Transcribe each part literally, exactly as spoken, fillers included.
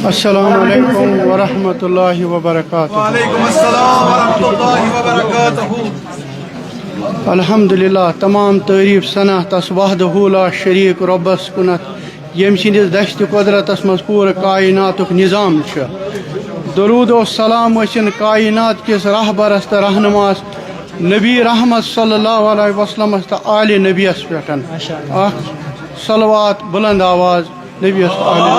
السلام علیکم ورحمۃ اللہ وبرکاتہ۔ وعلیکم السلام ورحمۃ اللہ وبرکاتہ۔ الحمدللہ، تمام تعریف ثنا تس وحدہ لا شریک ربس کُنتھ، ییٚمہِ سٕنٛدِس دستِ قۄدرتس منٛز پوٗرٕ کائناتُک نظام چھُ۔ درود و سلام ٲسِن کائنات کِس رہبرس تہٕ رہنماس نبی رحمت صلی اللہ علیہ وسلمس تہٕ آلِ نبیس پٮ۪ٹھ۔ اکھ صلوات بلند آواز نبیس تہٕ آلِ نبیس۔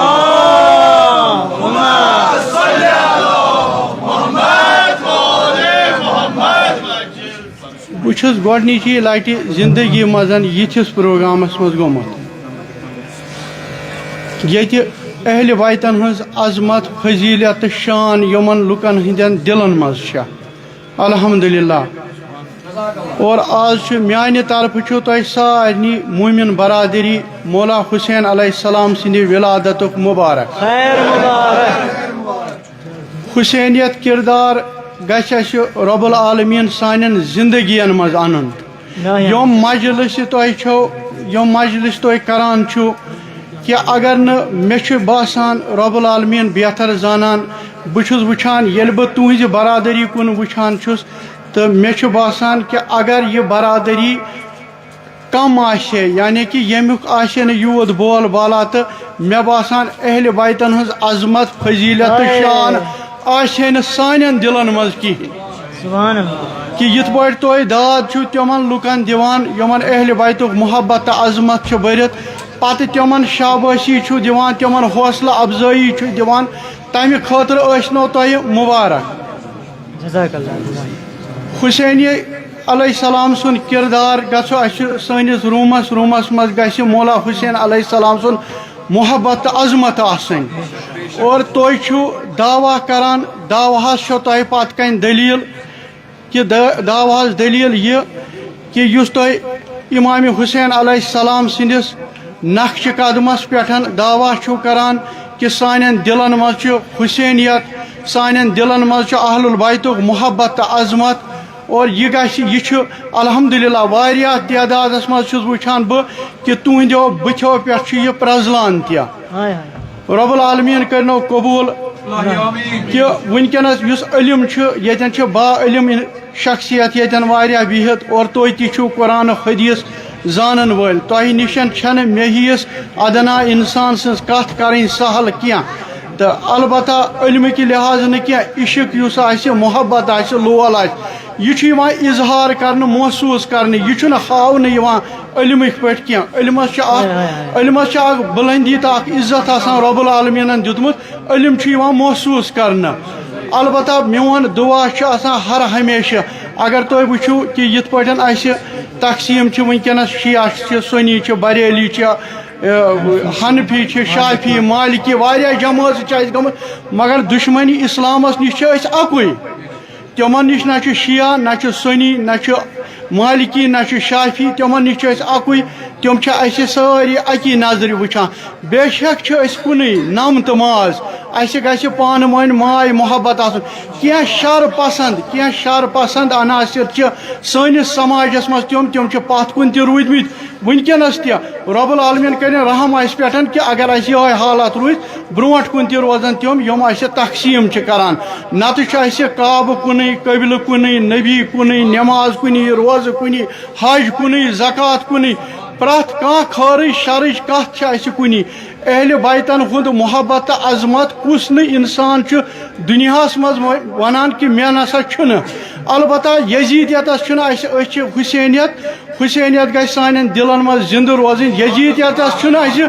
بہٕ چھُس گۄڈٕنِچی لٹہِ زندگی منٛز یِتھِس پروگرامس منٛز گوٚمُت، ییٚتہِ اہلِ بیتن ہٕنٛز عظمت، فضیلت تہٕ شان یِمن لُکن ہٕنٛدٮ۪ن دِلن منٛز چھےٚ۔ الحمدللہ۔ اور آز چھُ میانہِ طرفہٕ چھُ تۄہہِ سارنٕے مومن برادری مولا حسین علیہ السلام سٕنٛدِ ولادتُک مبارک۔ خیر مبارک۔ حسینیت کردار گژھِ اَسہِ رب العالمین سانٮ۪ن زندگین منٛز اَنُن۔ نہ، یہِ یِم مجلس تۄہہِ چھو، یِم مجلس تُہۍ کران چھِو، کہِ اگر نہٕ مےٚ چھُ باسان رب العالمین بہتر زانان، بہٕ چھُس وٕچھان ییٚلہِ بہٕ تُہنٛزِ برادری کُن وٕچھان چھُس، تہٕ مےٚ چھُ باسان کہِ اگر یہِ برادری کم آسہِ ہے، یعنی کہِ ییٚمیُک آسہِ ہے نہٕ یوٗت بول بالا، تہٕ مےٚ باسان اہلِ بیتن ہٕنٛز عظمت، فضیلت تہٕ شان آسہِ ہے نہٕ سانٮ۪ن دِلن منٛز کِہیٖنۍ۔ سبحان اللہ۔ کہِ یِتھ پٲٹھۍ تُہۍ داد چھِو تِمن لُکن دِوان، یِمن اہلِ بیتُک محبت تہٕ عظمت چھِ بٔرِتھ، پتہٕ تِمن شابٲشی چھِو دِوان، تِمن حوصلہٕ افزٲیی چھِو دِوان، تمہِ خٲطرٕ ٲسۍ نو تۄہہِ مبارک۔ جزاک اللہ، جزاک اللہ۔ حسینی علیہ السلام سُنٛد کردار گژھِ اَسہِ سٲنِس روٗمس، روٗمس منٛز گژھِ مولا حسین علیہ السلام سُنٛد محبت تہٕ عظمت آسٕنۍ۔ اور تُہۍ چھِو دعویٰ کران، دعویٰ ہس چھو تۄہہِ پتہٕ کنہِ دٔلیٖل، کہِ دا-، دعویٰ ہس دٔلیٖل یہِ کہِ یُس تُہۍ امام حسین علیہ السلام سٕنٛدِس نقشِ قدمس پٮ۪ٹھ دعویٰ چھِو کران کہِ سانٮ۪ن دِلن منٛز چھُ حسینیت، سانٮ۪ن دِلن منٛز چھُ اہل البیتُک محبت تہٕ عظمت، اور یہِ گژھِ، یہِ چھُ الحمدللہ واریاہ تعدادس منٛز چھُس وٕچھان بہٕ کہِ تُہنٛدیو بٕتھیو پٮ۪ٹھ چھُ یہِ پرزلان تہِ۔ ہاے ہاے۔ رب العالمین کٔرنو قبول۔ آمین۔ کہِ وٕنکیٚنس یُس علم چھُ، ییٚتٮ۪ن چھِ با علم شخصیت ییٚتٮ۪ن واریاہ بِہِتھ، اور تُہۍ تہِ چھِو قرآن حدیث زانن وٲلۍ۔ تۄہہِ نِشن چھنہٕ مےٚ ہِوِس ادنا انسان سٕنٛز کتھ کرٕنۍ سہل کینٛہہ۔ تہٕ البتہ علمہٕ کہِ لحاظہٕ نہٕ کینٛہہ، عشق یُس آسہِ، محبت آسہِ، لول آسہِ، یہِ چھُ یِوان اظہار کرنہٕ، محسوس کرنہٕ، یہِ چھُنہٕ ہاونہٕ یِوان علمٕکۍ پٲٹھۍ کینٛہہ۔ علمس چھِ اکھ، ہاے، ہاے، ہاے۔ علمس چھِ اکھ بلندی تہٕ اکھ عزت آسان رب العالمیٖنن دیُتمُت۔ علم چھُ یِوان محسوس کرنہٕ۔ البتہ میون دعا چھُ آسان ہر ہمیشہٕ، اگر تُہۍ وٕچھِو کہِ یِتھ پٲٹھۍ اسہِ تقسیٖم چھِ وٕنکیٚنس، شیعہ چھِ، سنی چھِ، بریلی چھِ، اے، حنفی چھِ، شافعی، مالکی، واریاہ جمٲژ چھِ اسہِ گٔمٕژ، مگر دشمنی اسلامس نِش چھِ أسۍ اکُے۔ تِمن نِش نہ چھُ شیعہ، نہ چھُ سنی، نہ چھُ مالکی، نہ چھُ شافعی، تِمن نِش چھِ أسۍ اکُے۔ تِم چھِ اسہِ سٲری اکی نظرِ وٕچھان۔ بے شک چھِ أسۍ کُنُے نم تہٕ ماز۔ اسہِ گژھِ پانہٕ ؤنۍ ماے محبت آسُن۔ کینٛہہ شر پسند، کینٛہہ شر پسند عناصر چھِ سٲنِس سماجس منٛز تِم، تِم چھِ پتھ کُن تہِ روٗدمٕتۍ۔ وٕنکیٚنس تہِ رب العالمین کٔرِن رحم اسہِ پٮ۪ٹھ کہِ اگر اسہِ یِہوٚے حالت روٗز، برونٛٹھ کُن تہِ روزن تِم، یِم اسہِ تقسیٖم چھِ کران۔ نتہٕ چھُ اسہِ کعبہٕ کُنُے، قبلہٕ کُنُے، نبی کُنُے، نماز کُنی، روزٕ کُنی، حج کُنُے، زکوٰۃ کُنُے۔ پرٛٮ۪تھ کانٛہہ خٲرٕچ شرٕچ کتھ چھِ اسہِ کُنی۔ اہلِ بیتن ہُنٛد محبت تہٕ عظمت کُس نہٕ انسان چھُ دُنیاہس منٛز و-، ونان کہِ مےٚ نسا چھُنہٕ۔ البتہ یزیدیتس چھُنہٕ اسہِ، أسۍ چھِ حسینیت، حسینیت گژھِ سانٮ۪ن دِلن منٛز زندٕ روزٕنۍ۔ یزیدیتس چھُنہٕ اسہِ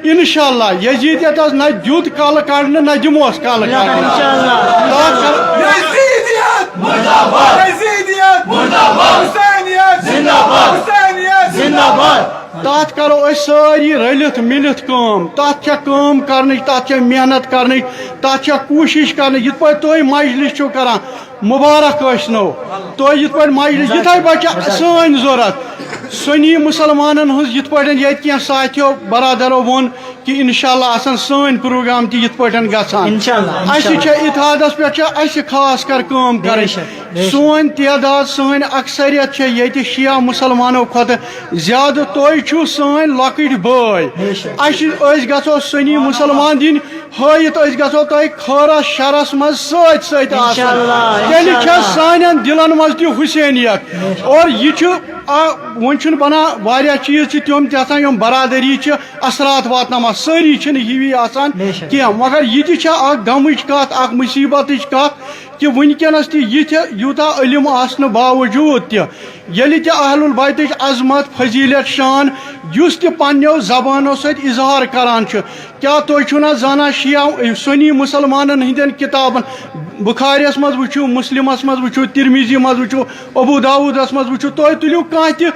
انشاءاللہ، یزیدیتس نہ دیُت کلہٕ کڑنہٕ، نہ دِموس کلہٕ کڑنہٕ۔ انشاءاللہ۔ تتھ کر-، یزیدیت! مردہ باد! یزیدیت! مردہ باد! حسینیت! زندہ باد! حسینیت! زندہ باد! تتھ کرو أسۍ سٲری رٔلِتھ مِلِتھ کٲم۔ تتھ چھےٚ کٲم کرنٕچ، تتھ چھےٚ محنت کرنٕچ، تتھ چھےٚ کوٗشش کرنٕچ۔ یِتھ پٲٹھۍ تُہۍ مجلس چھِو کران، مبارک ٲسۍ نو تۄہہِ یِتھ پٲٹھۍ مجلس، یِتھے پٲٹھۍ چھےٚ سٲنۍ ضروٗرت۔ سُنی مسلمانن ہٕنٛز یِتھ پٲٹھۍ ییٚتہِ کینٛہہ ساتھیو برادرو ووٚن کہِ انشاءاللہ آسن سٲنۍ پروگرام تہِ یِتھ پٲٹھۍ گژھان۔ انشاءاللہ، اسہِ انشاءاللہ۔ چھےٚ اتحادس پٮ۪ٹھ چھےٚ اسہِ خاص کر کٲم بے کرٕنۍ۔ شک۔ سون تعداد، سٲنۍ اکثریت چھےٚ ییٚتہِ شیعہ مُسلمانو کھۄتہٕ زیادٕ۔ تُہۍ چھِو سٲنۍ لۄکٕٹۍ بٲے۔ اَسہِ، أسۍ گژھو سُنی مُسلمان دِنۍ ہٲیِتھ، أسۍ گژھو تۄہہِ خٲرس شرس منٛز سۭتۍ سۭتۍ آسٕنۍ۔ تیٚلہِ چھےٚ سانٮ۪ن دِلن منٛز تہِ حسینیت۔ اور یہِ چھُ آ، وۄنۍ چھُنہٕ بنان، واریاہ چیٖز چھِ تِم تہِ آسان، یِم برادری چھِ اثرات واتناوان، سٲری چھِنہٕ ہِوی آسان کینٛہہ۔ مگر یہِ تہِ چھےٚ اکھ غمٕچ کتھ، اکھ مُصیبتٕچ کتھ، کہِ وٕنکیٚنس تہِ یہِ تہِ یوٗتاہ علم آسنہٕ باوجوٗد تہِ، ییٚلہِ تہِ اہل البیتٕچ عظمت، فضیلت، شان، یُس تہِ پننیو زبانو سۭتۍ اظہار کران چھُ، کیٛاہ تُہۍ چھِو نہ زانان شیعہ، سُنی مُسلمانن ہٕنٛدٮ۪ن کِتابن، بُخاریَس منٛز وٕچھِو، مُسلِمَس منٛز وٕچھِو، تِرمِذی منٛز وٕچھِو، ابو داوٗدَس منٛز وٕچھِو، تُہۍ تُلِو کانٛہہ تہِ،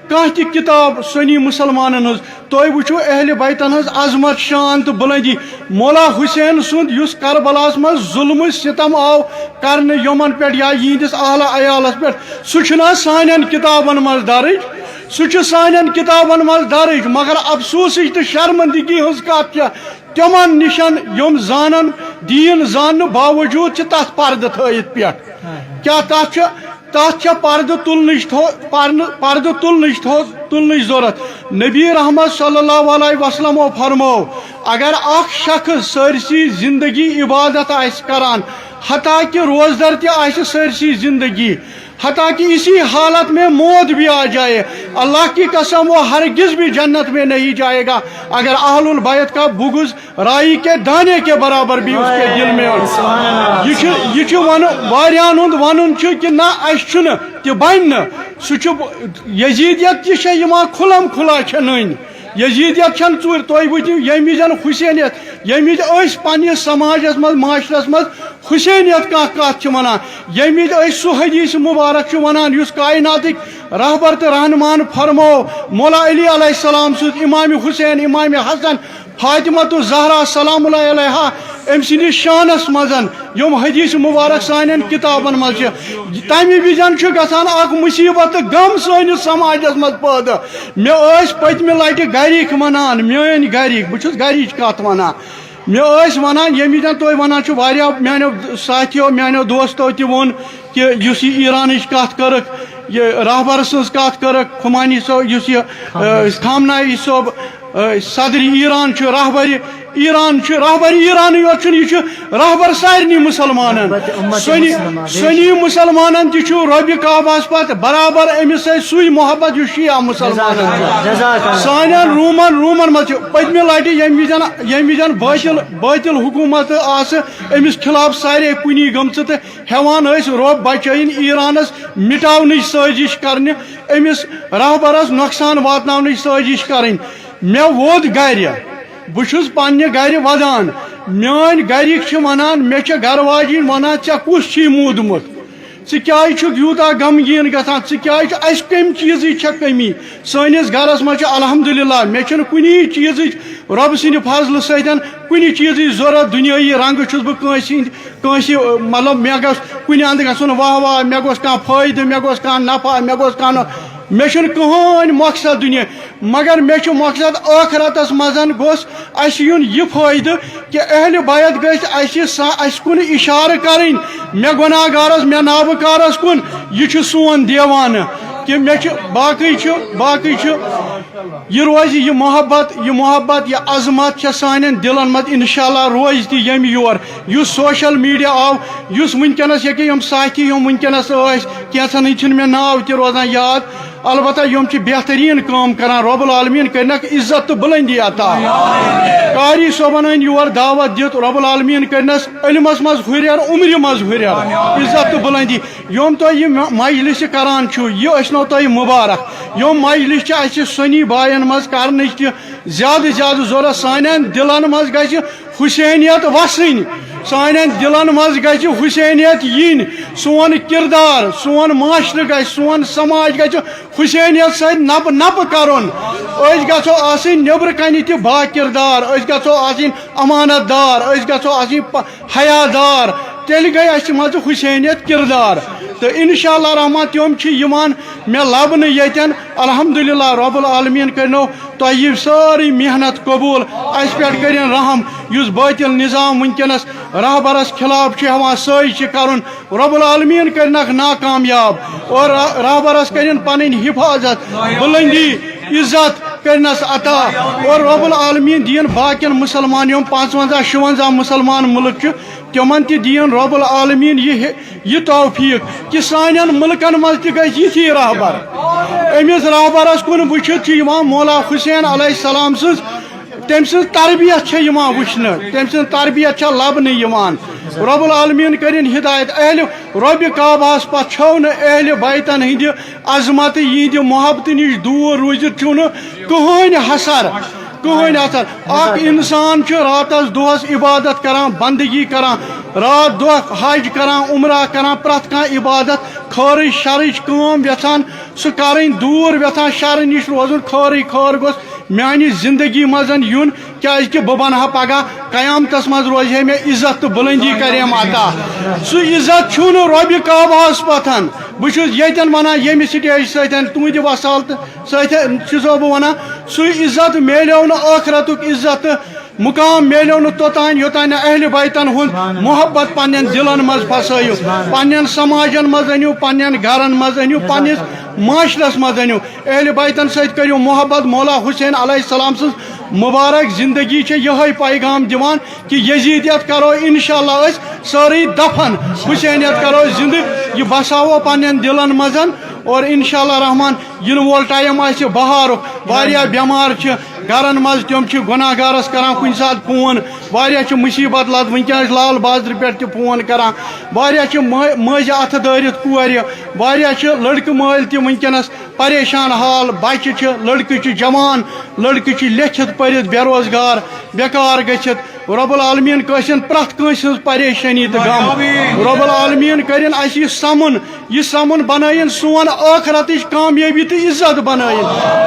کانٛہہ تہِ کِتاب سُنی مُسلمانن ہٕنٛز، تُہۍ وٕچھِو اہلِ بیتن ہٕنٛز عظمت، شان تہٕ بُلندی۔ مولا حسین سُنٛد یُس کربلاہَس منٛز ظُلمہٕ ستم آو کرنہٕ یِمن پٮ۪ٹھ یا یِہنٛدِس اہلِ عیالَس پٮ۪ٹھ، سُہ چھُنہ سانٮ۪ن کِتابن منٛز درٕج، سُہ چھُ سانٮ۪ن کِتابن منٛز درٕج، مگر افسوسٕچ تہٕ شرمندگی ہٕنٛز کتھ چھےٚ، تِمن نِشن یِم زانن، دیٖن زاننہٕ باوجوٗد چھِ تتھ پردٕ تھٲیِتھ پٮ۪ٹھ۔ کیٛاہ تتھ چھِ، تتھ چھےٚ پردٕ تُلنٕچ تھو-، پرنہٕ، پردٕ تُلنٕچ تھو-، تُلنٕچ ضروٗرت؟ نبی رحمت صلی اللہ علیہ وسلمو فرموو، اگر اکھ شخص سٲرسی زندگی عبادت آسہِ کران، حتیٰ کہ روزدر تہِ آسہِ سٲرسی زندگی، حتیٰ کہ اسی حالت میں موت بھی آ جائے، اللہ کی قسم، وہ ہرگز بھی جنت میں نہیں جائے گا، اگر اہل البیت کا بغض رائی کے دانے کے برابر بھی اس کے دل میں ہو۔ یہ چھُ، یہ چھُ ون-، واریاہن ہُنٛد ونُن چھُ کہ نہ، اسہِ چھُنہٕ تہِ بنہِ نہٕ۔ سُہ چھُ، یزیدیت تہِ چھےٚ یِوان کھُلم کھُلا چھےٚ نٔنۍ۔ یزیدیت چھنہٕ ژوٗرِ۔ تُہۍ وٕچھِو، ییٚمہِ وِزٮ۪ن حسینیت، ییٚمہِ وِزِ أسۍ پننِس سماجس منٛز، معاشرس منٛز حسینیت کانٛہہ کتھ چھِ ونان، ییٚمہِ وِزِ أسۍ سُہ حدیث مبارک چھِ ونان یُس کائناتٕکۍ رہبر تہٕ رہنمان فرموو، مولا علی علیہ السلام سُنٛد، امام حسین، امام حسن، فاطمہ الزہرا سلام اللہ علیہا، أمۍ سٕنٛدِس شانس منٛز یِم حدیث مبارک سانٮ۪ن کتابن منٛز چھِ، تمہِ وِزٮ۪ن چھُ گژھان اکھ مصیبت تہٕ غم سٲنِس سماجس منٛز پٲدٕ۔ مےٚ ٲسۍ پٔتمہِ لٹہِ گرِکۍ ونان، میٲنۍ گرِکۍ، بہٕ چھُس گرِچ کتھ ونان، مےٚ ٲسۍ ونان، ییٚمہِ وِزٮ۪ن تُہۍ ونان چھِو، واریاہو میانیو ساتھیو، میانیو دوستو تہِ ووٚن کہِ یُس یہِ ایرانٕچ کتھ کٔرٕکھ، یہِ رہبر سٕنٛز کتھ کٔرٕکھ، خمینی صٲب، یُس یہِ، آ، خامنائی صٲب، آ، صدر ایران چھُ، رہبر ایران چھُ، رہبر ایرانٕے یوت چھُنہٕ، یہِ چھُ رہبر سارنٕے مُسلمانن۔ رہبر تہِ اُمت سُنی، مُسلمان، بے شک۔ سُنی مُسلمانن تہِ چھُ رۄبِ کعبس پتہٕ برابر أمِس سۭتۍ سُے محبت یُس شیعہ مُسلمانن چھُ۔ جزاک اللہ۔ سانٮ۪ن روٗمن، روٗمن منٛز چھِ پٔتمہِ لٹہِ ییٚمہِ وِزٮ۪ن، ییٚمہِ وِزٮ۪ن بٲطِل، بٲطِل حکوٗمت آسہٕ أمِس خلاف سارے کُنی گٔمژٕ تہٕ ہٮ۪وان ٲسۍ رۄب بچٲیِن ایرانس مٹاونٕچ سٲزِش کرنہِ، أمِس رہبرس نۄقصان واتناونٕچ سٲزِش کرٕنۍ۔ مےٚ ووٚد گرِ، بہٕ چھُس پننہِ گرِ ودان، میٲنۍ گرِکۍ چھِ ونان، مےٚ چھےٚ گرٕ واجِنۍ ونان، "ژےٚ کُس چھُے موٗدمُت؟ ژٕ کیازِ چھُکھ یوٗتاہ غمگیٖن گژھان؟ ژٕ کیازِ چھُ، اسہِ کمہِ چیٖزٕچ چھےٚ کٔمی؟ سٲنِس گرس منٛز چھِ الحمدللہ، مےٚ چھُنہٕ کُنی چیٖزٕچ رۄبہٕ سٕنٛدِ فضلہٕ سۭتۍ کُنہِ چیٖزٕچ ضروٗرت، دُنیٲیی رنٛگہٕ چھُس بہٕ کٲنٛسہِ ہِنٛدۍ، کٲنٛسہِ، مطلب، مےٚ گژھِ کُنہِ اندٕ گژھُن واہ واہ، مےٚ گوٚژھ کانٛہہ فٲیدٕ، مےٚ گوٚژھ کانٛہہ نفع، مےٚ گوٚژھ کانٛہہ نۄ-، مےٚ چھُنہٕ کٕہٕنۍ مقصد دُنیا، مگر مےٚ چھُ مقصد ٲخرتس منٛز گوٚژھ اسہِ یُن یہِ فٲیدٕ کہِ اہلِ بیت گژھِ اسہِ سا-، اسہِ کُن اشارٕ کرٕنۍ، مےٚ گۄناہ گارس، مےٚ نابہٕ کارس کُن، یہِ چھُ سون دیوانہٕ۔ کہِ مےٚ چھُ، باقٕے چھُ، باقٕے چھُ، یہِ روزِ، یہِ محبت، یہِ محبت، یہِ عظمت چھےٚ سانٮ۪ن دِلن منٛز، انشاءاللہ روزِ تہِ ییٚمہِ یور۔ یُس سوشل میڈیا آو، یُس وٕنکیٚنس ییٚکیٛاہ یِم ساتھی یِم وٕنکیٚنس ٲسۍ، کینٛژن ہٕنٛدۍ چھِنہٕ مےٚ ناو تہِ روزان یاد، البتہ یِم چھِ بہتریٖن کٲم کران۔ رب العالمیٖن کٔرنَکھ عزت تہٕ بُلندی عطا۔ قاری صٲبن أنۍ یور دعوت دِتھ، رب العالمیٖن کٔرنَس علمس منٛز ہُرٮ۪ر، عمرِ منٛز ہُرٮ۪ر، عزت تہٕ بُلندی۔ یِم تۄہہِ یہِ م-، مجلس کران چھِو، یہِ ٲسۍنو تۄہہِ مُبارک۔ یِم مجلس چھِ اَسہِ سُنی باین منٛز کرنٕچ تہِ زیادٕ زیادٕ ضروٗرت۔ سانٮ۪ن دِلن منٛز گژھِ حسینیت وسٕنۍ، سانٮ۪ن دِلن منٛز گژھِ حسینیت یِنۍ، سون کردار، سون معاشرٕ گژھِ، سون سماج گژھِ حسینیت سۭتۍ نپہٕ نپہٕ کرُن۔ أسۍ گژھو آسٕنۍ نیٚبرٕ کنہِ تہِ با کردار، أسۍ گژھو آسٕنۍ امانت دار، أسۍ گژھو آسٕنۍ پ-، حیا دار، تیٚلہِ گٔے اَسہِ منٛز حسینیت کردار۔ تہٕ انشاءاللہ رحمان تِم چھِ یِوان مےٚ لبنہٕ ییٚتٮ۪ن۔ الحمدللہ رب العالمیٖن کٔرنو تۄہہِ یہِ سٲرٕے محنت قبوٗل، اَسہِ پٮ۪ٹھ کٔرِن رحم۔ یُس بٲطِل نظام وٕنکیٚنس رہبرس خلاف چھُ ہٮ۪وان سٲزشہِ کرُن، رب العالمین کرنکھ ناکامیاب اور رہبرس کرن پنٕنۍ حفاظت، بلندی، عزت کرنس عطا اور رب العالمین دِیِن باقین مسلمان، یِم پانٛژونزہ شُونزہ مسلمان ملک چھِ، تِمن تہِ دِیِن رب العالمین یہِ یہِ توفیق کہ سانٮ۪ن ملکن منٛز تہِ گژھِ یِتھی رہبر۔ أمِس رہبرس کُن وٕچھِتھ چھِ یِوان مولا حسین علیہ السلام سٕنٛز، تٔمۍ سٕنٛز تربیت چھےٚ یِوان وٕچھنہٕ، تٔمۍ سٕنٛز تربیت چھےٚ لبنہٕ یِوان۔ رب العالمین کٔرِن ہدایت۔ اہلِ رۄبِ کعبہس پتھ چھو نہٕ اہلِ بیتن ہٕنٛدِ عظمتہٕ، یِہنٛدِ محبتہٕ نِش دوٗر روٗزِتھ چھُو نہٕ کٕہٕنۍ حسر، کٕہٕنۍ حسر۔ اکھ انسان چھُ راتس دۄہس عبادت کران، بندگی کران، راتھ دۄہ حج کران، عمرہ کران، پرٛٮ۪تھ کانٛہہ عبادت، خٲرٕچ شرٕچ کٲم یژھان سُہ کرٕنۍ، دوٗر یژھان شرٕ نِش روزُن، خٲرٕے خٲر گوٚژھ میانہِ زندگی منٛز یُن، کیازِ کہِ بہٕ بنہٕ ہا پگاہ قیامتس منٛز، روزِ ہے مےٚ عزت تہٕ بلندی کریم عطا۔ سُہ عزت چھُنہٕ رۄبِ کعبہس پتھن۔ بہٕ چھُس ییٚتٮ۪ن ونان، ییٚمہِ سٹیج سۭتۍ تُہنٛدِ وسالتہٕ سۭتۍ چھُسو بہٕ ونان، سُے عزت میلیو نہٕ ٲخرتُک عزت تہٕ مقام میلیو نہٕ توٚتام، یوٚتام نہٕ اہلِ بیتن ہُنٛد محبت پننٮ۪ن دلن منٛز پھسٲیِو، پننٮ۪ن سماجن منٛز أنِو، پننٮ۪ن گرن منٛز أنِو، پننِس معاشرس منٛز أنِو۔ اہلِ بیتن سۭتۍ کٔرِو محبت۔ مولا حسین علیہ السلام سٕنٛز مبارک زندگی چھےٚ یِہوٚے پیغام دِوان کہ یزیدیت کرو انشاءاللہ أسۍ سٲرٕے دفن، حسینیت کرو زندٕ، یہِ بساوو پننٮ۪ن دلن منٛز اور انشاءاللہ رحمان یِنہٕ وول ٹائم آسہِ بہارُک۔ واریاہ بٮ۪مار چھِ گرن منٛز، تِم چھِ گناہ گارس کران کُنہِ ساتہٕ فون، واریاہ چھِ مصیبت لد، وٕنکیٚن چھِ لال بازرٕ پٮ۪ٹھ تہِ فون کران، واریاہ چھِ مٲ-، مٲنٛزِ اتھٕ دٲرِتھ کورِ، واریاہ چھِ لڑکہٕ مٲلۍ تہِ وٕنکیٚنس پریشان حال، بچہِ چھِ، لڑکہٕ چھِ جوان، لڑکہٕ چھِ لیکھِتھ پٔرِتھ بے روزگار، بیکار گٔژھِتھ۔ رب العالمین کٲنٛسہِ ہُنٛد، پرٛٮ۪تھ کٲنٛسہِ ہٕنٛز پریشٲنی تہٕ غم۔ رب العالمین کٔرِن اَسہِ یہِ سَمُن، یہِ سَمُن بنٲیِن سون ٲخرتٕچ کامیٲبی تہٕ عزت بنٲیِن۔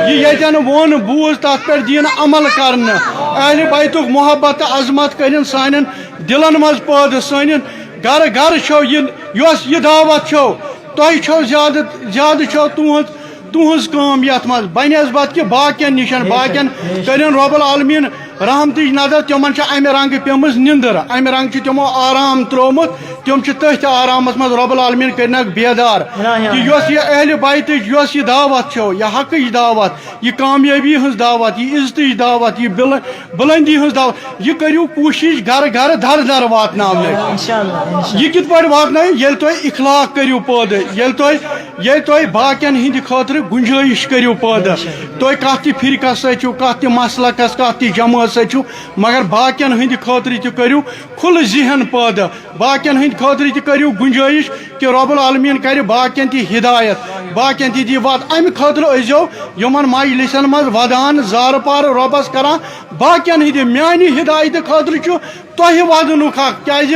یہِ ییٚتٮ۪ن ووٚن بوٗز، تَتھ پٮ۪ٹھ دِیِن عمل کرنہٕ۔ اہلِ بیتُک محبت تہٕ عظمت کٔرِن سانٮ۪ن دِلن منٛز پٲدٕ، سٲنٮ۪ن گرٕ گرٕ چھو یہِ، یۄس یہِ دعوت چھو، تۄہہِ چھو زیادٕ، زیادٕ چھو تُہنٛز، تُہنٛز کٲم یتھ منٛز بنسبت کہِ باقین نِشن، باقین کٔرِن رب العالمین رحمتٕچ نظر، تِمن چھِ امہِ رنگہٕ پیمٕژ نِندٕر، امہِ رنگہٕ چھِ تِمو آرام ترٛوومُت، تِم چھِ تٔتھۍ آرامس منٛز، رب العالمین کٔرنکھ بیدار۔ کہِ یۄس یہِ اہلِ بیتٕچ یۄس یہِ دعوت چھو، یہِ حقٕچ دعوت، یہِ کامیٲبی ہٕنٛز دعوت، یہِ عزتٕچ دعوت، یہِ بل-، بلندی ہٕنٛز دعوت، یہِ کٔرِو کوٗشِش گرٕ گرٕ در در واتناونٕچ۔ انشاءاللہ، انشاءاللہ۔ یہِ کِتھ پٲٹھۍ واتنٲیِو؟ ییٚلہِ تۄہہِ اخلاق کٔرِو پٲدٕ، ییٚلہِ تۄہہِ، ییٚلہِ تۄہہِ باقین ہٕنٛدِ خٲطرٕ گُنجٲیِش کٔرِو پٲدٕ۔ تُہۍ کتھ تہِ فرقس سۭتۍ چھِو، کتھ تہِ مسلکس، کتھ تہِ جمٲژ سۭتۍ چھِو، مگر باقین ہٕنٛدِ خٲطرٕ تہِ کٔرِو کھُلہٕ ذہن پٲدٕ۔ باقین ہٕنٛدِ خٲطرٕ تہِ کٔرِو گُنجٲیِش کہِ رب العالمین کرِ باقین تہِ ہدایت، باقین تہِ دی وتھ۔ امہِ خٲطرٕ ٲسۍزیو یِمن مجلسن منٛز ودان، زارٕ پارٕ رۄبس کران، باقین ہٕنٛدِ، میانہِ ہدایتہٕ خٲطرٕ چھُ تۄہہِ ودنُک حق، کیازِ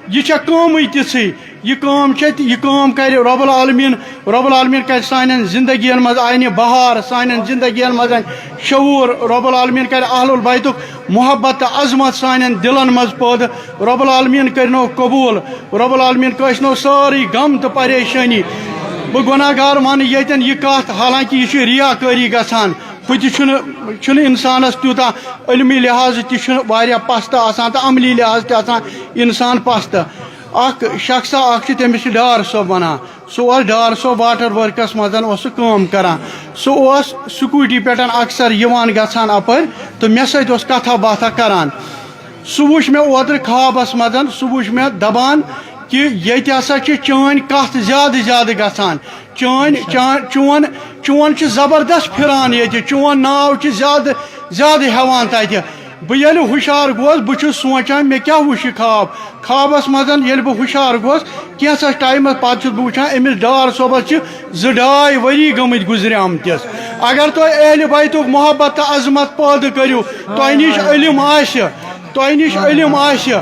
یہِ چھےٚ کٲمٕے تِژھٕے۔ یہِ کٲم چھےٚ تہِ، یہِ کٲم کرِ رب العالمین۔ رب العالمین کرِ سانٮ۪ن زندگین منٛز انہِ بہار، سانٮ۪ن زندگین منٛز انہِ شعور۔ رب العالمین کرِ اہل البیتُک محبت تہٕ عظمت سانٮ۪ن دلن منٛز پٲدٕ۔ رب العالمین کٔرنو قبول۔ رب العالمین کٲنٛسہِ نو سٲرٕے غم تہٕ پریشٲنی۔ بہٕ گۄناہ گار ونہٕ ییٚتٮ۪ن یہِ کتھ، حالانکہ یہِ چھِ ریا کٲری گژھان۔ ہُہ تہِ چھُنہٕ، چھُنہٕ انسانس تیوٗتاہ علمی لحاظ تہِ چھُنہٕ واریاہ پستہٕ آسان تہٕ عملی لحاظ تہِ آسان انسان پستہٕ۔ اکھ شخصا اکھ چھُ، تٔمِس چھِ ڈار صٲب ونان۔ سُہ اوس ڈار صٲب واٹر ورکس منٛز اوس سُہ کٲم کران۔ سُہ اوس سکوٗٹی پٮ۪ٹھ اکثر یِوان گژھان اپٲرۍ تہٕ مےٚ سۭتۍ اوس کتھا باتھا کران۔ سُہ وُچھ مےٚ اوترٕ خوابس منٛز، سُہ وُچھ مےٚ دپان کہِ ییٚتہِ ہسا چھِ چٲنۍ کتھ زیادٕ زیادٕ گژھان۔ چٲنۍ، چا-، چون، چون چھُ زبردست پھران ییٚتہِ، چون ناو چھُ زیادٕ، زیادٕ ہٮ۪وان تتہِ۔ بہٕ ییٚلہِ ہُشار گوس، بہٕ چھُس سونٛچان، مےٚ کیٛاہ وُچھ یہِ خواب؟ خوابس منٛز ییٚلہِ بہٕ ہُشار گوس، کینٛژھس ٹایمس پتہٕ چھُس بہٕ وُچھان، أمِس ڈار صٲبس چھِ زٕ ڈاے ؤری گٔمٕتۍ گُزریمتِس۔ اگر تُہۍ اہلِ بیتُک محبت تہٕ عظمت پٲدٕ کٔرِو، تۄہہِ نِش علم آسہِ، تۄہہِ نِش علم آسہِ،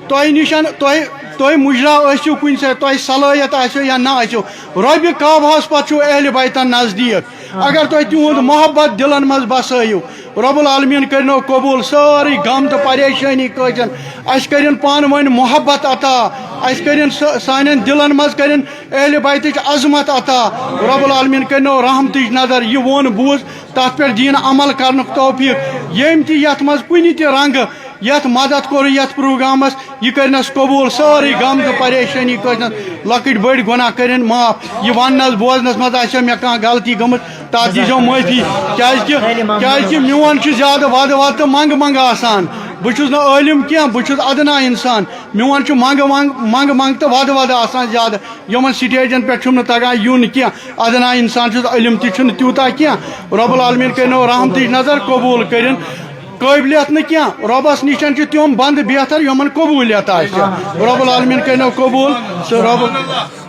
تۄہہِ نِش، تۄہہِ، تُہۍ مُجرا ٲسِو کُنہِ سۭتۍ، تۄہہِ صلٲحیت آسِو یا نہ آسِو، رۄبِ کعبہس پتہٕ چھُو اہلِ بیتن نزدیٖک۔ اگر تُہۍ تِہُنٛد محبت دِلن منٛز بسٲیِو، رب العالمین کٔرِنو قبول سٲرٕے غم تہٕ پریشٲنی کٲجن۔ اَسہِ کٔرِن پانہٕ ؤنۍ محبت عطا، اَسہِ کٔرِن سا-، سانٮ۪ن دِلن منٛز کٔرِن اہلِ بیتٕچ عظمت عطا۔ رب العالمین کٔرِنو رحمتٕچ نظر۔ یہِ ووٚن بوٗز، تَتھ پٮ۪ٹھ دِیِن عمل کرنُک توفیق۔ ییٚمۍ تہِ یَتھ منٛز کُنہِ تہِ رنگہٕ یتھ مدد کوٚر یتھ پروگرامس، یہِ کٔرنس قبول، سٲرٕے غم تہٕ پریشٲنی کٔرنس، لۄکٕٹۍ بٔڑۍ گۄناہ کٔرِن معاف۔ یہِ وننس بوزنس منٛز آسہِ مےٚ کانٛہہ غلطی گٔمٕژ، تتھ دیٖزیو معٲفی، کیازِ کہِ، کیازِ کہِ میون چھُ زیادٕ ودٕ ودٕ تہٕ منٛگہٕ منٛگہٕ آسان۔ بہٕ چھُس نہٕ عٲلِم کینٛہہ، بہٕ چھُس ادنا انسان۔ میون چھُ منٛگہٕ منٛگ، منٛگہٕ منٛگہٕ تہٕ ودٕ ودٕ آسان زیادٕ۔ یِمن سٹیجن پٮ۪ٹھ چھُم نہٕ تگان یُن کینٛہہ۔ ادنا انسان چھُس، علم تہِ چھُنہٕ تیوٗتاہ کینٛہہ۔ رب العالمین کٔرِنو رحمتٕچ نظر، قبول کٔرِن۔ قٲبلیت نہٕ کینٛہہ، رۄبس نِش چھِ تِم بنٛدٕ بہتر، یِمن قبولیت آسہِ۔ رب العالمین کٔرِنو قبول تہٕ رب،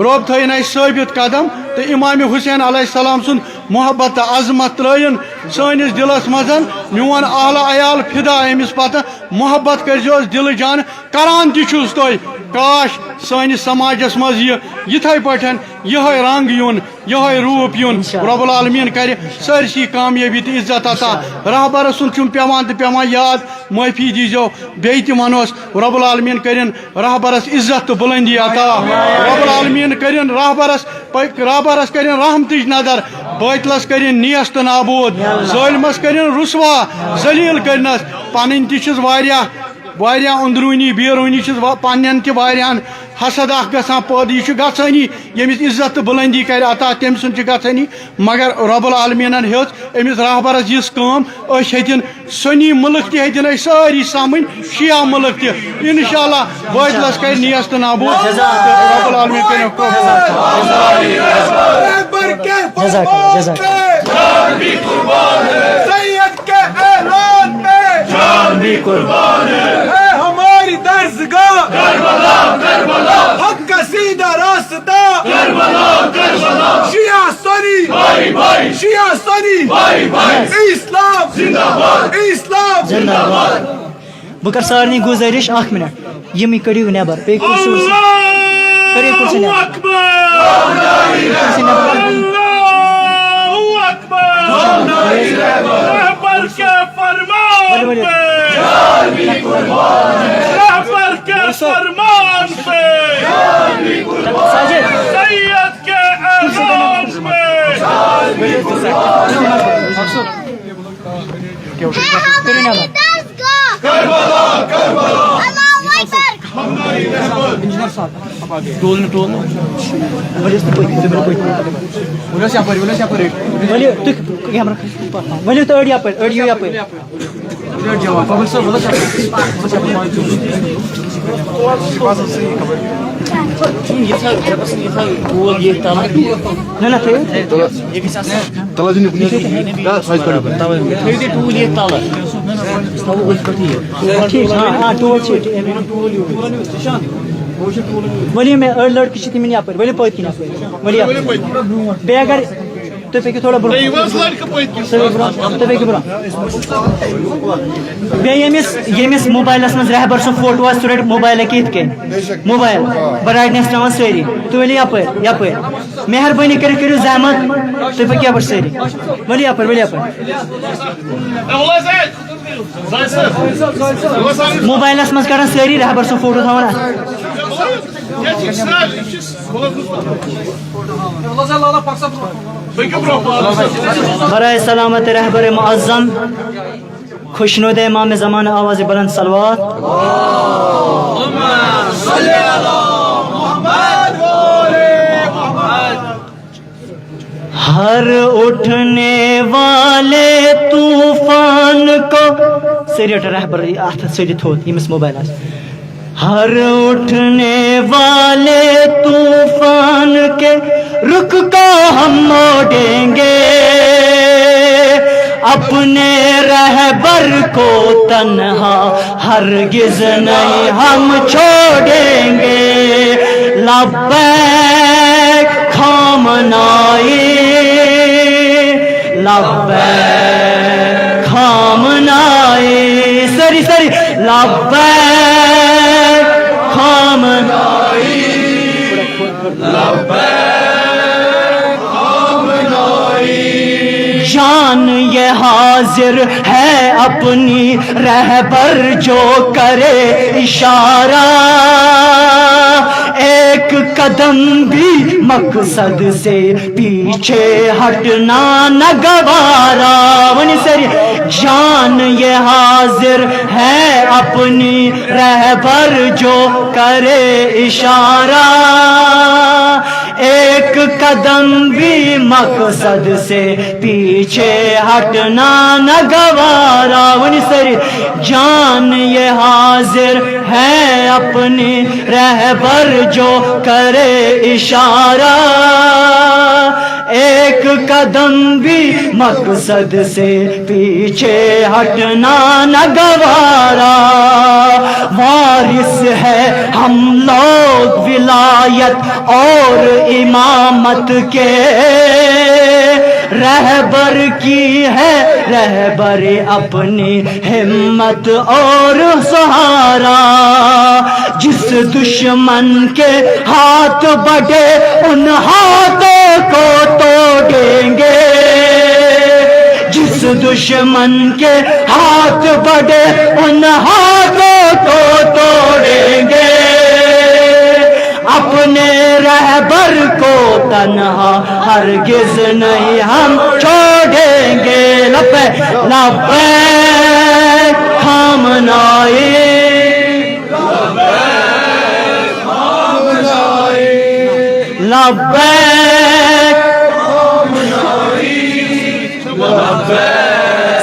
رب تھٲیِن اَسہِ ثٲبت قدم۔ تہٕ امام حسین علیہ السلام سُنٛد محبت تہٕ عظمت ترٲیِن سٲنِس دِلس منٛز۔ میون اہل عیال فدا أمِس پتہٕ، محبت کٔرزیوس دِلہٕ جان۔ کران تہِ چھُس تۄہہِ، کاش سٲنِس سماجس منٛز یہِ یِتھے پٲٹھۍ یِہوٚے رنٛگ یُن، یِہوٚے روٗپ یُن۔ انشاءاللہ۔ رب العالمین کرِ سٲرسٕے کامیٲبی تہٕ عزت عطا۔ انشاءاللہ۔ رہبرس سُنٛد چھُم پٮ۪وان تہٕ پٮ۪وان یاد، معٲفی دیٖزیو۔ بیٚیہِ تہِ ونوس، رب العالمین کٔرِن رہبرس عزت تہٕ بلندی عطا۔ رب العالمین کٔرِن رہبرس، رہبرس کٔرِن رحمتٕچ نظر، باطلس کٔرِن نیست نابود، ظٲلمس کٔرِن رسوا، ذلیل کٔرنس۔ پنٕنۍ تہِ چھِس واریاہ، واریاہ أنٛدروٗنی بیروٗنی چھِس وا-، پننٮ۪ن تہِ واریاہن حسد اکھ گژھان پٲدٕ۔ یہِ چھُ گژھٲنی، ییٚمِس عزت تہٕ بلندی کرِ عطا، تٔمۍ سُنٛد چھِ گژھٲنی۔ مگر رب العالمیٖنن ہیٚژ أمِس رہبرس یِژھ کٲم، أسۍ ہیٚتِن سُنی مُلک تہِ ہیٚتِن أسۍ سٲری سمٕنۍ، شیعہ مُلک تہِ۔ انشاءاللہ باطلس کرِ نیست نابود۔ رب العالمین کٔرِنو قبول۔ رہبر کے جزاک اللہ، فرمان جزاک اللہ۔ پہ، سید کے اعلان پہ، جان بھی قربان ہے۔ ہے ہماری درسگاہ کربلا، کربلا۔ حق کا سیدھا راستہ کربلا، کربلا۔ شیعہ سنی، بھائی، بھائی۔ شیعہ سنی، بھائی، بھائی۔ اسلام زندہ باد۔ اسلام زندہ باد۔ بہٕ کَرٕ سارنٕے گُزٲرِش، اَکھ مِنَٹ، یِم یہِ کٔڑِو نٮ۪بر، بیٚیہِ کُرسی وُرسی۔ کٔرِو کُرسی نٮ۪بر۔ اللہ اکبر۔ اللہ اکبر۔ رہبر کے فرمان ؤلِو، ؤلِو۔ پہ، رہبر کے فرمان پہ، ساجد۔ سید کے اعلان پہ۔ کٔرِو نٮ۪بر۔ کربلا، کربلا۔ اللہ اکبر۔ ٹول نہٕ، ٹول نہٕ۔ ؤلِو تُہۍ پٔکِو، تُہۍ ؤلِو پٔکِو۔ ؤلِو یَپٲرۍ، ؤلِو یَپٲرۍ۔ ؤلِو تُہۍ کیمرہ کھٔسِو پَتھ۔ ؤلِو تُہۍ أڑۍ یَپٲرۍ، أڑۍ یِیِو یَپٲرۍ۔ ؤلِو یَپٲرۍ۔ بَبَر صٲب، ؤلِو یَپٲرۍ۔ یہِ تھاو، یہِ تھاو ٹول یہِ تَلہٕ۔ نہ، نہ، تھٲیِو۔ تَلہٕ حظ یہِ نِکھ، نہ، سایِز کَڑِو۔ تَوَے تھٲیِو تُہۍ ٹوٗلۍ ییٚتہِ تَلہٕ۔ أسۍ تھاوو أتھۍ پٮ۪ٹھ یہِ۔ ٹھیٖک، آ، آ، ٹوٗل چھِ ییٚتہِ۔ ؤلِو مےٚ أڑۍ لٔڑکہٕ چھِ تِمَن یَپٲرۍ، ؤلِو پٔتۍ کِنۍ یَپٲرۍ، ؤلِو یَپٲرۍ۔ بیٚیہِ اگر تُہۍ پٔکِو تھوڑا برٛونٛہہ۔ تُہۍ یِیِو حظ لٔڑکہٕ پٔتۍ کِنۍ۔ تُہۍ پٔکِو برٛونٛہہ، تُہۍ پٔکِو برٛونٛہہ۔ بیٚیہِ ییٚمِس، ییٚمِس موبایلَس منٛز رہبر سُنٛد فوٹو آسہِ، سُہ رَٹہِ موبایل اَکہِ یِتھ کٔنۍ۔ موبایل۔ بہٕ رَٹنَس ترٛاوان سٲری۔ تُہۍ ؤلِو یَپٲرۍ، یَپٲرۍ۔ مہربٲنی کٔرِتھ کٔرِو زحمت، تُہۍ پٔکِو یَپٲرۍ سٲری۔ ؤلِو یَپٲرۍ، ؤلِو یَپٲرۍ۔ موبایلَس منٛز کَڑان سٲری رہبر سُنٛد فوٹو تھاوان اَتھ۔ برائے سلامت رہبر معظم، خوشنود امام زمانہ، آواز بلند صلوات۔ ہر اٹھنے والے طوفان کو، سٲری رٹو رہبر اتھ سۭتۍ تھوٚد، ییٚمِس موبایل آسہِ۔ ہر اٹھنے والے طوفان کے رخ کو ہم موڑیں گے، اپنے رہبر کو تنہا ہرگز نہیں ہم چھوڑیں گے۔ لبیک خامنائی، لبیک خامنائی، ساری ساری، لبیک خامنائی، لبیک خامنائی۔ جان یہ حاضر ہے اپنی، رہبر جو کرے اشارہ، ایک قدم بھی مقصد سے پیچھے ہٹنا نہ گوارا۔ ونی سری جان یہ حاضر ہے اپنی رہبر جو کرے اشارہ، ایک قدم بھی مقصد سے پیچھے ہٹنا نہ گوارا۔ ونی سری جان یہ حاضر ہے اپنی رہبر جو کرے اشارہ، ایک قدم بھی مقصد سے پیچھے ہٹنا نہ گوارا۔ وارث ہے ہم لوگ ولایت اور امامت کے، رہبر کی ہے رہبر اپنی ہمت اور سہارا۔ جس دشمن کے ہاتھ بڑے ان ہاتھوں کو توڑیں گے، جس دشمن کے ہاتھ بڑے ان ہاتھوں کو توڑیں گے، اپنے رہبر کو تنہا ہرگز نہیں ہم چھوڑیں گے۔ لبیک لبیک خامنائی، لبیک۔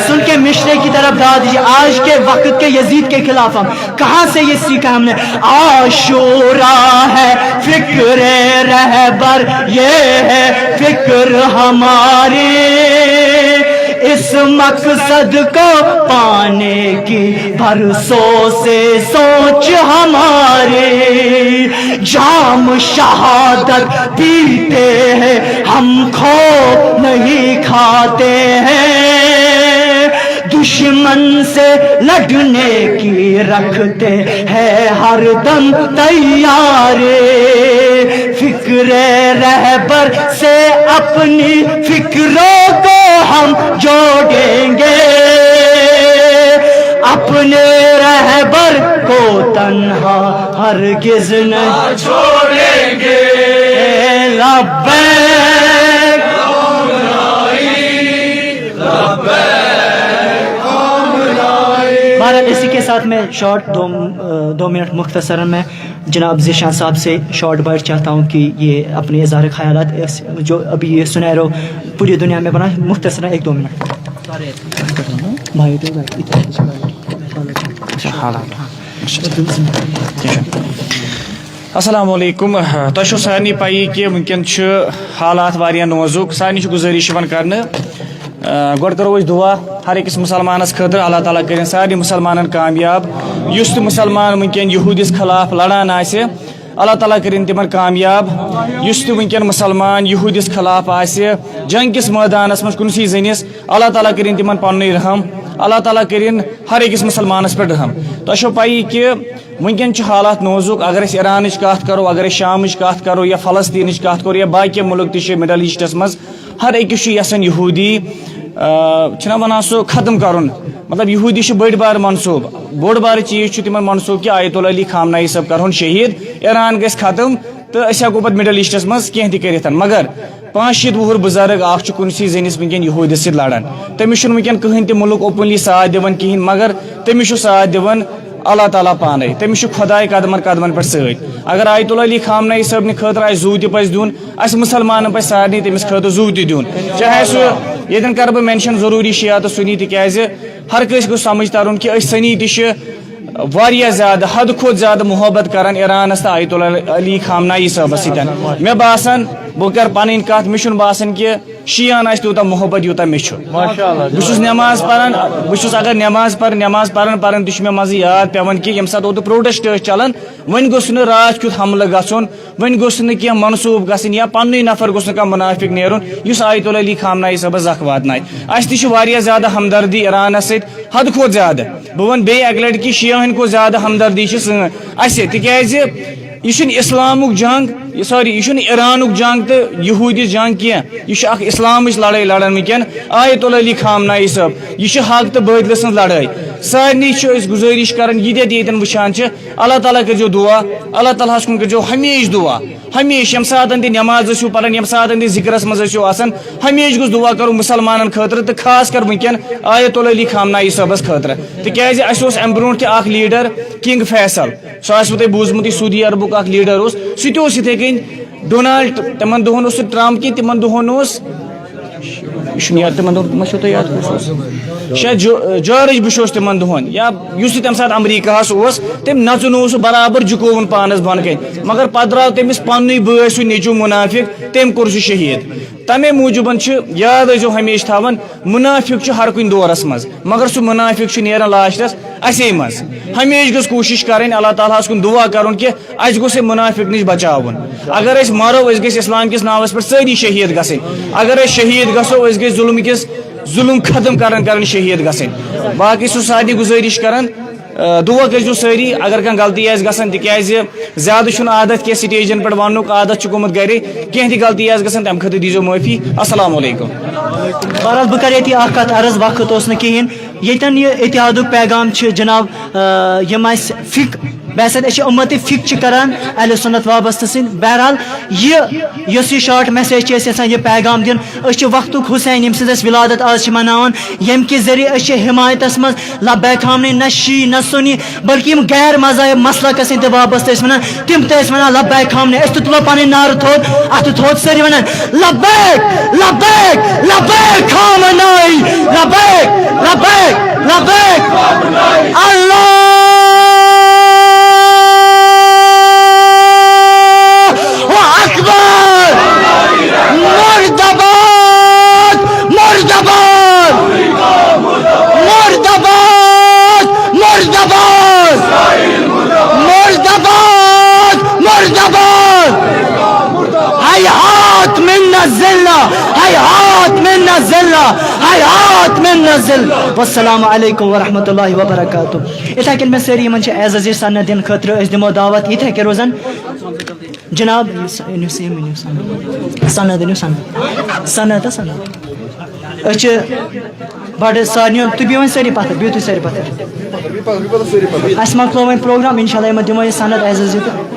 سن کے مشرے کی طرف داد دیجیے، آج کے وقت کے یزید کے خلاف ہم کہاں سے یہ سیکھا ہم نے؟ عاشورہ ہے فکر رہبر، یہ ہے فکر ہماری، اس مقصد کو پانے کی برسوں سے سوچ ہماری۔ جام شہادت پیتے ہیں ہم، خوب نہیں کھاتے ہیں، دشمن سے لڑنے کی رکھتے ہیں ہر دم تیاری۔ فکر رہبر سے اپنی فکروں کو ہم جوڑیں گے، اپنے رہبر کو تنہا ہرگز نہ چھوڑیں گے۔ لبیک۔ بہرحال، اسی کے ساتھ میں شارٹ دو، دو منٹ مختصراً میں جناب ذیشان صاحب سے شارٹ بائٹ چاہتا ہوں کہ یہ اپنے اظہار خیالات اس، جو ابھی یہ سنیرو پوری دنیا میں بنا، مختصراً ایک دو منٹ۔ بھائی، تو اچھا، حالات۔ السلام علیکم۔ تۄہہِ چھو سارنٕے پَیی کہِ وٕنکیٚن چھُ حالات واریاہ نوزُک۔ سارنٕے چھُ گُزٲرِش یِوان کرنہٕ، آ، گۄڈٕ کرو أسۍ دُعا ہر أکِس مُسلمانَس خٲطرٕ، اللہ تعالیٰ کٔرِنۍ سارنٕے مُسلمانَن کامیاب۔ یُس تہِ مُسلمان وٕنکیٚن یہوٗدِس خلاف لڑان آسہِ، اللہ تعالیٰ کٔرِنۍ تِمن کامیاب۔ یُس تہِ وٕنکیٚن مُسلمان یہوٗدِس خلاف آسہِ، جنگ کِس مٲدانَس منٛز کُنسٕے زٔنِس، اللہ تعالیٰ کٔرِنۍ تِمن پننُے رحم۔ اللہ تعالیٰ کٔرِنۍ ہر أکِس مُسلمانَس پٮ۪ٹھ رحم۔ تۄہہِ چھو پَیی کہِ وٕنکیٚن چھِ حالات نوزُک۔ اگر أسۍ ایرانٕچ کَتھ کَرو، اگر أسۍ شامٕچ کَتھ کَرو یا فلسطیٖنٕچ کَتھ کَرو یا باقی مُلک تہِ چھِ مِڈل ایٖسٹَس منٛز، ہر أکِس چھُ یَژھان یہوٗدی، آ، چھِنہ وَنان سُہ ختم کَرُن۔ مطلب، یہوٗدی چھُ بٔڑۍ بار منصوٗبہٕ، بوٚڑ بار چیٖز چھُ تِمن منصوٗبہٕ کہِ آیت اللہ علی خامنائی صٲب کَرہون شہیٖد، ایران گژھِ ختم تہٕ أسۍ ہٮ۪کو پَتہٕ مِڈل ایٖسٹَس منٛز کینٛہہ تہِ کٔرِتھ۔ مگر پانٛژھ شیٖتھ وُہُر بُزرٕگ اَکھ چھُ کُنسٕے زٔنِس وٕنکیٚن یہوٗدِس سۭتۍ لَڑان۔ تٔمِس چھُنہٕ وٕنکیٚن کٕہٕنۍ تہِ مُلک اوپنلی ساتھ دِوان کِہیٖنۍ، مگر تٔمِس چھُ ساتھ دِوان اللہ تعالیٰ پانے۔ تٔمِس چھُ خۄداے قدمن قدمن پٮ۪ٹھ سۭتۍ۔ اگر آیت اللہ علی خامنہ صٲبنہِ خٲطرٕ آسہِ زُو تہِ پزِ دیُن، اسہِ مُسلمانن پزِ سارنٕے تٔمِس خٲطرٕ زُو تہِ دیُن۔ چاہے سُہ، ییٚتٮ۪ن کرٕ بہٕ مینشن ضروٗری شیعہ تہٕ سُنی، تِکیازِ ہر کٲنٛسہِ گوٚژھ سمجھ ترُن کہِ أسۍ سُنی تہِ چھِ واریاہ زیادٕ، حد کھۄتہٕ زیادٕ محبت کران ایرانس تہٕ آیت اللہ علی خامنہ صٲبس سۭتۍ۔ مےٚ باسان، بہٕ کرٕ پنٕنۍ کتھ، مےٚ چھُنہٕ باسان کہِ شیعن آسہِ تیوٗتاہ محبت یوٗتاہ مےٚ چھُ۔ بہٕ چھُس نٮ۪ماز پران، بہٕ چھُس اگر نٮ۪ماز پرٕ، نٮ۪ماز پران پران تہِ چھُ مےٚ منٛزٕ یاد پٮ۪وان کہِ ییٚمہِ ساتہٕ اوترٕ پروٹیسٹ ٲسۍ چلان، وۄنۍ گوٚژھ نہٕ راتھ کیُتھ حملہٕ گژھُن، وۄنۍ گوٚژھ نہٕ کینٛہہ منسوٗب گژھٕنۍ یا پننُے نفر گوٚژھ نہٕ کانٛہہ منافق نیرُن یُس آیت اللہ علی خامنہ صٲبس زکھ واتنایہِ۔ اسہِ تہِ چھِ واریاہ زیادٕ ہمدردی ایرانس سۭتۍ، حد کھۄتہٕ زیادٕ۔ بہٕ وَنہٕ بیٚیہِ اَکہِ لَٹہِ کہِ شیعہَن کھۄتہٕ زیادٕ ہمدردی چھِ سٲنۍ اَسہِ، تِکیٛازِ یہِ چھُنہٕ اِسلامُک جنگ، یہِ، سوری، یہِ چھُنہٕ ایرانُک جنگ تہٕ یہوٗدِس جنگ کینٛہہ۔ یہِ چھُ اکھ اِسلامٕچ لڑٲے لڑان وٕنکیٚن آیت اللہ علی خامنہ صٲب۔ یہِ چھِ حق تہٕ باطلہٕ سٕنٛز لڑٲے۔ سارنٕے چھِ أسۍ گُزٲرِش کران، یہِ تہِ ییٚتٮ۪ن وٕچھان چھِ، اللہ تعالیٰ کٔرۍزیو دُعا، اللہ تعالیٰ ہَس کُن کٔرۍزیو ہمیشہِ دُعا۔ ہمیشہِ ییٚمہِ ساتَن تہِ نٮ۪ماز ٲسِو پَران، ییٚمہِ ساتَن تہِ ذِکرَس منٛز ٲسِو آسان، ہمیشہِ گوٚژھ دُعا کَرُن مُسلمانَن خٲطرٕ تہٕ خاص کر وٕنکٮ۪ن آیت اللہ علی خامنائی صٲبَس خٲطرٕ۔ تِکیٛازِ اَسہِ اوس اَمہِ برونٛٹھ تہِ اَکھ لیٖڈَر، کنگ فیصل، سُہ آسِوٕ تۄہہِ بوٗزمُتٕے، سعودی عربُک اَکھ لیٖڈَر اوس، سُہ تہِ اوس یِتھَے کٔنۍ ڈونالڈ، تِمَن دۄہَن اوس سُہ ٹرمپ کینٛہہ، تِمَن دۄہَن اوس، یہِ چھُنہٕ یاد، تِمَن دۄہَن ما چھُو تۄہہِ یاد کُس اوس؟ شاید جو-، جارج بُش اوس تِمَن دۄہَن، یا یُس تہِ تَمہِ ساتہٕ امریکہَس اوس، تٔمۍ نَژُن اوس سُہ برابر، جُکووُن پانَس بۄن کَنہِ، مگر پَتہٕ درٛاو تٔمِس پَننُے بٲے سُہ نیٚچوٗ مُنافِق، تٔمۍ کوٚر سُہ شہیٖد۔ تَمے موٗجوٗبَن چھِ یاد ٲسۍزیو ہمیشہِ تھاوان، مُنافِق چھُ ہر کُنہِ دورَس منٛز، مگر سُہ مُنافِق چھُ نیران لاسٹَس اَسے منٛز۔ ہمیشہِ گٔژھ کوٗشِش کَرٕنۍ، اللہ تعالیٰ ہَس کُن دُعا کَرُن کہِ اَسہِ گوٚژھ یہِ مُنافِق نِش بَچاوُن۔ اگر أسۍ مَرو، أسۍ گٔژھۍ اِسلام کِس ناوَس پٮ۪ٹھ سٲری شہیٖد گژھٕنۍ۔ اگر أسۍ شہیٖد گژھو، أسۍ گٔژھۍ ظُلم کِس، ظُلم ختم کَران کَران شہیٖد گژھٕنۍ۔ باقٕے چھُس سارنٕے گُزٲرِش کَران، آ، دُعا کٔرۍزیو سٲری، اگر کانٛہہ غلطی آسہِ گژھان، تِکیٛازِ زیادٕ چھُنہٕ عادت کینٛہہ سٹیجَن پٮ۪ٹھ وَننُک، عادت چھُ گوٚمُت گَرے، کینٛہہ تہِ غلطی آسہِ گژھان، تَمہِ خٲطرٕ دیٖزیو معٲفی۔ السلام علیکم۔ بہرحال، بہٕ کَرٕ ییٚتی اَکھ کَتھ عرض، وقت اوس نہٕ کِہیٖنۍ۔ ییٚتٮ۪ن یہِ اتحادُک پیغام چھِ جناب، آ، یِم اَسہِ فِک، بحیثیت أسۍ چھِ اُمت فِک چھِ کران اہل سنت وابستہٕ سٕنٛدۍ۔ بہرحال، یہِ، یۄس یہِ شارٹ میسیج چھِ أسۍ یژھان یہِ پیغام دیُن، أسۍ چھِ وقتُک حسین، ییٚمہِ سٕنٛز أسۍ ولادت آز چھِ مناوان، ییٚمہِ کہِ ذٔریعہٕ أسۍ چھِ حمایتس منٛز لبیک خامنہٕ، نہ شیعی، نہ سنی، بلکہ یِم غیر مذاہب مسلکس سۭتۍ تہِ وابستہٕ ٲسۍ ونان، تِم تہِ ٲسۍ ونان لبیک خامنہٕ۔ أسۍ تہِ تُلو پنٕنۍ نعرٕ تھوٚد، اتھٕ تھوٚد، سٲری ونان لبیک، لبیک، لبیک خامنائی، لبیک، لبیک، لبیک۔ اللہ اکبر! مردباد! مردباد! مردباد! مردباد! مردباد! مردباد! هیهات من الذلة! هیهات من الذلة! هیهات من الذلة! والسلام علیکم ورحمۃ اللہ وبرکاتہ۔ یِتھے کٔنۍ مےٚ سٲری یِمن چھِ اعزازی سند دِنہٕ خٲطرٕ، أسۍ دِمو دعوت یِتھے کٔنۍ روزن۔ جناب، أنِو سا، أنِو سا، أنِو سا۔ سند، أنِو سند۔ سند تہٕ سند۔ أسۍ چھِ بڑٕ سارنٕے ہُنٛد، تُہۍ بِہِو وۄنۍ سٲری پتھر، بِہِو تُہۍ سٲری پتھر۔ اَسہِ مۄکلو وۄنۍ پروگرام، انشاءاللہ یِمن دِمو أسۍ سند اعزازی تہٕ۔